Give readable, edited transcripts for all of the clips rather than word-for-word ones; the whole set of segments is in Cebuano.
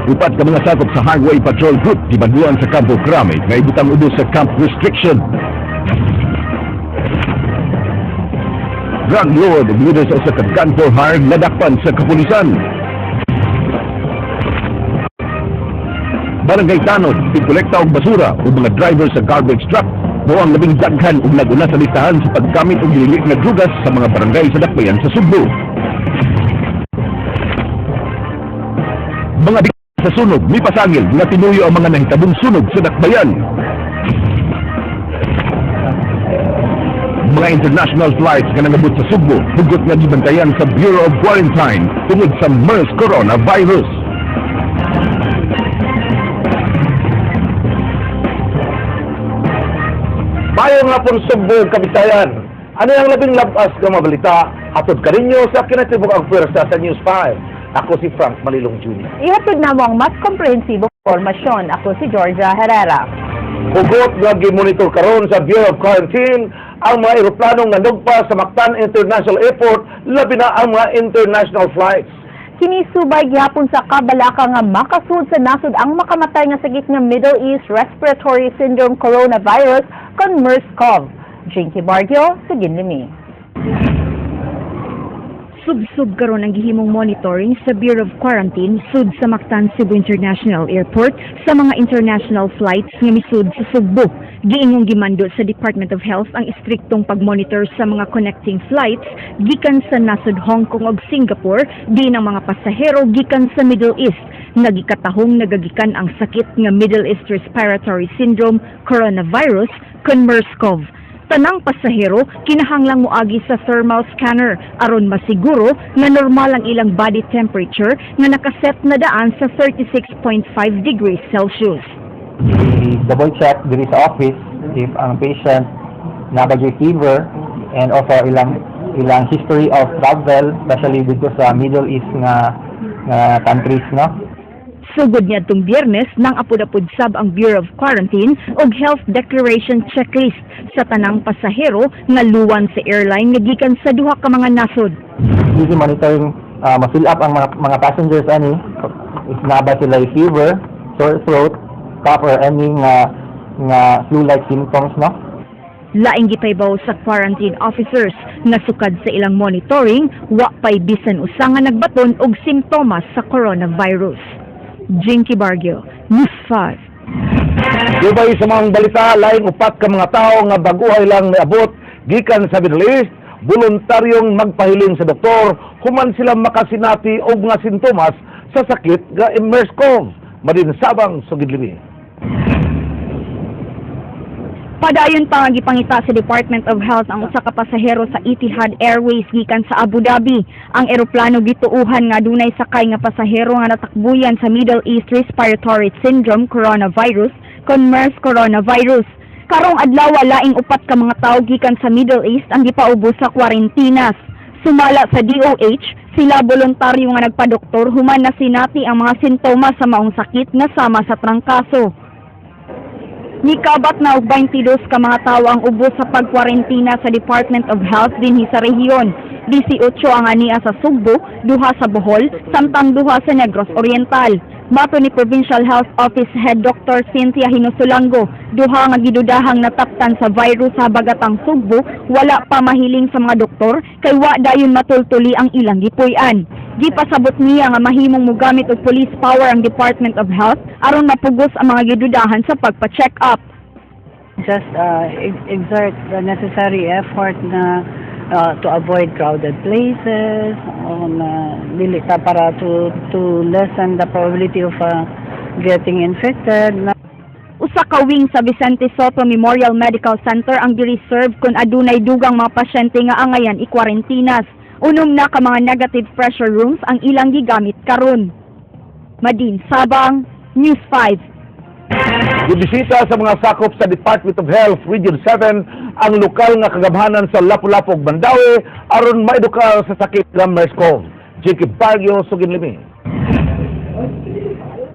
Upat ka mga sakop sa Highway Patrol Group gibanduan sa Campo Crame nga ibutang ubos sa camp restriction. Drug lord ug leader sa usa ka gun for hire nadakpan sa kapulisan. Barangay Tanod, pigkolekta og basura ug mga driver sa garbage truck mao ang labing daghan ug nag-una sa listahan sa paggamit og dili nga drugas sa mga barangay sa dakbayan sa Sugbo. Mga biktima sa sunog mipasangil nga tinuyo ang mga nahitabong sunog sa dakbayan. Mga international flights nga nangabot sa Sugbo hugot nga gibantayan sa Bureau of Quarantine tungod sa MERS coronavirus. Bayo nga pong Sugbo, Kabisayan. Ano ang labing labas nga mga balita? Hatod kaninyo sa kinatibuk ang pwersa sa News 5. Ako si Frank Malilong Jr. Ihatid namo ang mas komprehensibong impormasyon. Ako si Georgia Herrera. Hugot nga gimonitor karon sa Bureau of Quarantine ang mga eroplanong nanugpa sa Mactan International Airport, labi na ang mga international flights. Kini subay gihapon sa kabalaka nga makasud sa nasod ang makamatay nga sakit nga Middle East Respiratory Syndrome Coronavirus kon MERS-CoV. Jinky Bargio, Sugin Limi. Subsub karon ang gihimong monitoring sa Bureau of Quarantine sud sa Mactan Cebu International Airport sa mga international flights nga misud sa Sugbo. Giingong gimando sa Department of Health ang estriktong pagmonitor sa mga connecting flights gikan sa nasod Hong Kong ug Singapore din ang mga pasahero gikan sa Middle East nga gikatahong nagagikan ang sakit nga Middle East Respiratory Syndrome Coronavirus kon MERS-CoV. Tanang pasahero kinahanglang moagi sa thermal scanner aron masiguro nga normal ang ilang body temperature nga nakaset na daan sa 36.5 degrees Celsius. I-double check diri sa office if ang patient naa ba gyud fever and also ilang ilang history of travel, especially dito sa Middle East nga nga countries, no. Sugod niadtong Biyernes nang apod-apod sab ang Bureau of Quarantine og Health Declaration Checklist sa tanang pasahero nga luwan sa airline nga gikan sa duha ka mga nasod. Easy monitoring, ma-fill up ang mga passengers ani if naa ba sila fever, sore throat, cough or any nga nga flu-like symptoms, no. Laing gipaybaw sa quarantine officers nga sukad sa ilang monitoring, wa pay bisan usa nga nagbaton og simptomas sa coronavirus. Jinky Bargio, News 5. Gibay sa mga balita, laing upat ka mga tao nga baguhay lang niabot gikan sa Middle East, voluntaryong magpahiling sa doktor human sila makasinati og mga sintomas sa sakit nga MERS-CoV. Madinsabang sugid limi. Padayon pa nga gipangita sa Department of Health ang usa ka pasahero sa Etihad Airways gikan sa Abu Dhabi. Ang eroplano gituuhan nga dunay sakay nga pasahero nga natakbuyan sa Middle East Respiratory Syndrome Coronavirus kon MERS coronavirus. Karong adlaw, laing upat ka mga tawo gikan sa Middle East ang gipaubos sa kwarentinas. Sumala sa DOH, sila voluntaryo nga nagpadoktor human nasinati ang mga sintomas sa maong sakit nga sama sa trangkaso. Nikabat na og 22 ka mga tawo ang ubos sa pagkwarentina sa Department of Health dinhi sa rehiyon. 18 ang ania sa Sugbo, duha sa Bohol, samtang duha sa Negros Oriental. Mato ni Provincial Health Office Head Dr. Cynthia Hinosulango, duha nga gidudahang nataptan sa virus sa Bagatang Sugbo, wala pa mahiling sa mga doktor kay wa dayon matultuli ang ilang gipuy-an. Gipasabot niya nga mahimong mogamit og police power ang Department of Health aron mapugos ang mga gidudahan sa pagpa-check up. Just exert the necessary effort na to avoid crowded places dili ta para to lessen the probability of getting infected na. Usa ka wing sa Vicente Soto Memorial Medical Center ang gi-reserve kung adunay dugang mga pasyente nga angayan ikwarentinas. Unom na ka mga negative pressure rooms ang ilang gigamit karon. Madin Sabang, News 5. Gibisita sa mga sakop sa Department of Health Region 7 ang lokal nga kagamhanan sa Lapu-Lapu ug Mandaue aron maedukar sa sakit nga MERS-CoV. Jinky Bargio, Sugin Limi.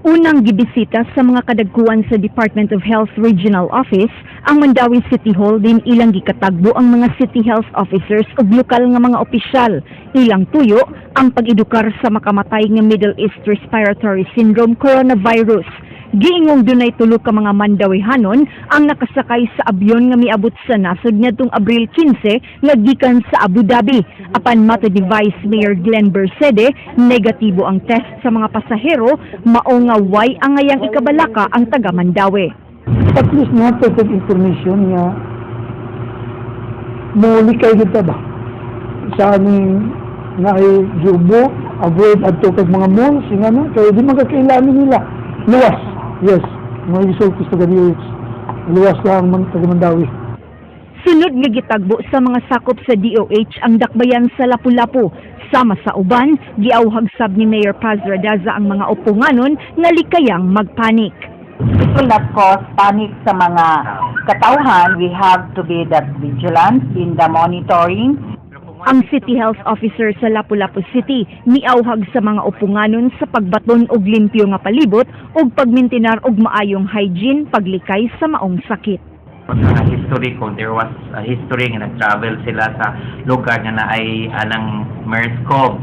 Unang gibisita sa mga kadagkuan sa Department of Health Regional Office ang Mandaue City Hall din ilang gikatagbo ang mga city health officers ug lokal nga mga opisyal. Ilang tuyo ang pag-edukar sa makamatay nga Middle East Respiratory Syndrome coronavirus. Giingong dunay tulo ka mga Mandawihanon ang nakasakay sa abyon nga miabot sa nasod ngadtong Abril 15 nga gikan sa Abu Dhabi. Apan matod ni Vice Mayor Glenn Bercede, negatibo ang test sa mga pasahero, mao nga way angayang ikabalaka ang taga Mandaue. At least na perfect information nga mulikay kita ba sa aming naay giubo, avoid adto kag mga malls nga na kay di man kakailangan nila luwas. Yes, mga gisulti sa DOH, luwas lang man taga Mandaue. Sunod nga gitagbo sa mga sakop sa DOH ang dakbayan sa Lapu-Lapu. Sama sa uban, giawhag sab ni Mayor Paz Radaza ang mga uponganon nga likayang magpanik. It will not cause panic sa mga katawhan. We have to be that vigilant in the monitoring. Ang City Health Officer sa Lapu-Lapu City miawhag sa mga uponganon sa pagbaton og limpyo nga palibot ug pagmintinar og maayong hygiene paglikay sa maong sakit. Sa history, kung there was a history nga nag-travel sila sa lugar nga naay anang MERS-CoV.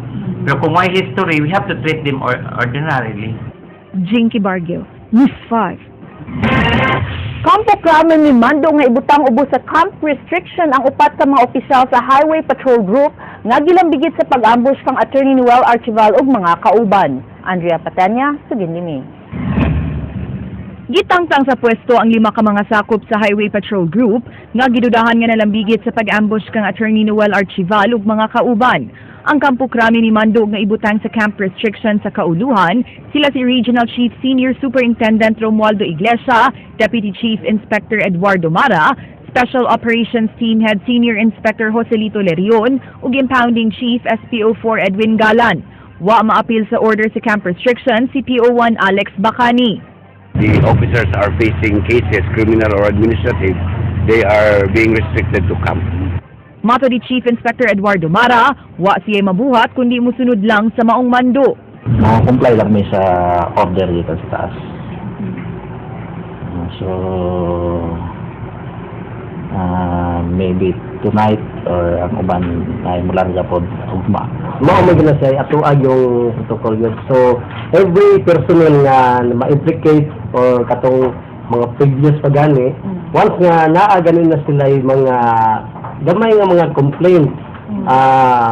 Pero kung may history, we have to treat them ordinarily. Jinky Bargio, News 5. Kampo Crame mimando nga ibutang ubos sa camp restriction ang upat ka mga opisyal sa Highway Patrol Group nga gilambigit sa pag-ambush kang Attorney Noel Archival ug mga kauban. Andrea Patanya, sugin nimi. Gitangtang sa pwesto ang lima ka mga sakop sa Highway Patrol Group nga gidudahan nga nalambigit sa pag-ambush kang Attorney Noel Archival ug mga kauban. Ang Kampo Crame ni mando nga ibutang sa camp restriction sa kauluhan sila si Regional Chief Senior Superintendent Romualdo Iglesia, Deputy Chief Inspector Eduardo Mara, Special Operations Team Head Senior Inspector Joselito Lerion ug Impounding Chief SPO4 Edwin Galan. Wa maapil sa order sa camp restriction si PO1 Alex Bacani. The officers are facing cases, criminal or administrative, they are being restricted to camp. Matod ni Chief Inspector Eduardo Mara, wa siya mabuhat kundi musunod lang sa maong mando. Mga comply lang may sa order dito sa taas. So, maybe tonight or ang uban ay mularga pod ugma. Mao man gina siya atuag yung protocol yun. So every personnel nga ma-implicate or katong mga previous pa gani, once nga naa gani na sila yung mga gamay nga mga complaint,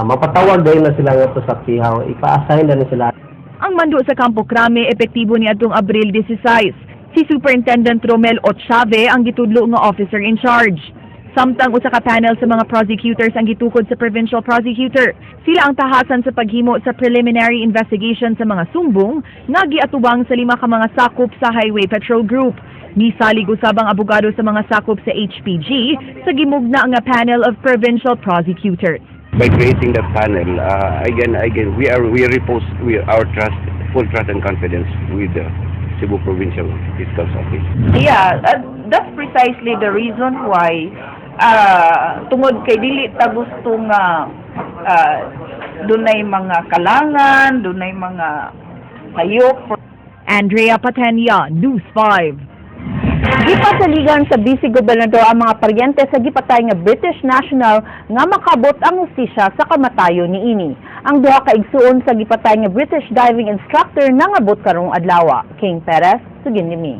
mapatawag dayon na sila ngadto sa pihaw, ipa-assign na ni sila. Ang mando sa Kampo Crame epektibo ni atong Abril 16. Si Superintendent Romel Ochave ang gitudlo nga officer in charge. Samtang usa ka panel sa mga prosecutors ang gitukod sa provincial prosecutor. Sila ang tahasan sa paghimo sa preliminary investigation sa mga sumbong nga giatubang sa lima ka mga sakop sa Highway Patrol Group. Nisalig usab ang abogado sa mga sakop sa HPG sa gimugna nga panel of provincial prosecutors. By creating that panel, again, we repose our trust, full trust and confidence with the Cebu Provincial Fiscal's Office. Yeah, that's precisely the reason why tungod kay dili ta gusto nga dunay mga kalangan, dunay mga sayop. Andrea Patenia, News 5. Gipasaligan sa Vice Gobernador ang mga paryente sa gipatay nga British national nga makabot ang hustisya sa kamatayon niini. Ang duha ka igsuon sa gipatay nga British diving instructor nangabot karong adlaw. King Perez, sugin nimi.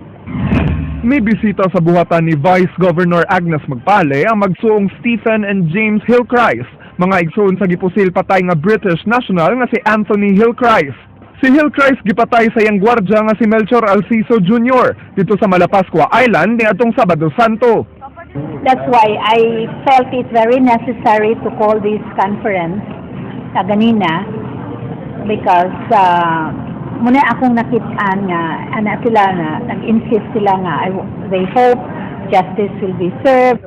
May bisita sa buhatan ni Vice Governor Agnes Magpale ang magsuong Stephen and James Hillchrist, mga igsuon sa gipusil patay nga British national nga si Anthony Hillchrist. Si Hillchrist gipatay sa iyang gwardya nga si Melchor Alciso Jr. dito sa Malapascua Island niadtong Sabado Santo. That's why I felt it very necessary to call this conference kaganina because muna akong nakitaan nga ana sila na nag-insist sila nga they hope justice will be served.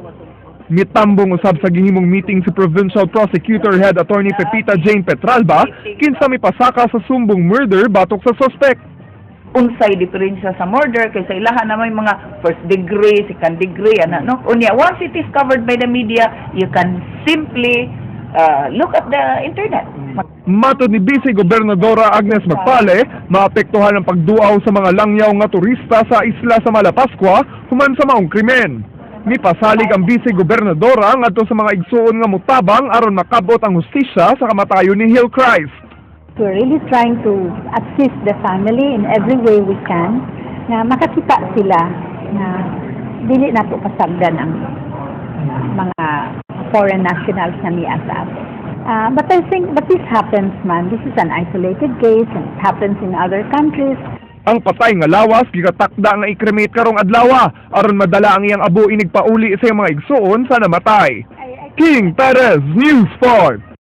Mitambong usab sa gihimong meeting si Provincial Prosecutor Head Attorney Pepita Jane Petralba kinsa mipasaka sa sumbong murder batok sa suspect. Unsay diferensya sa murder kaysa ilaha na may mga first degree, second degree, ana no. Unya, once it is covered by the media, you can simply look at the internet. Matod ni Vice Gobernadora Agnes Magpale, maapektuhan ang pagduaw sa mga langyaw nga turista sa isla sa Malapascua human sa maong krimen. Mipasalig ang Vice Gobernadora ngadto sa mga igsuon nga mutabang aron makabot ang hustisya sa kamatayon ni Hillcrest. We're really trying to assist the family in every way we can na makakita sila na dili nato pasagdan ang mga foreign nationals na niya sa ato. But I think, but this happens, man. This is an isolated case and it happens in other countries. Ang patay nga lawas gigatakda nga i-cremate karong adlaw aron madala ang iyang abo inig pauli sa iyang mga igsuon sa namatay. King Perez, News 5.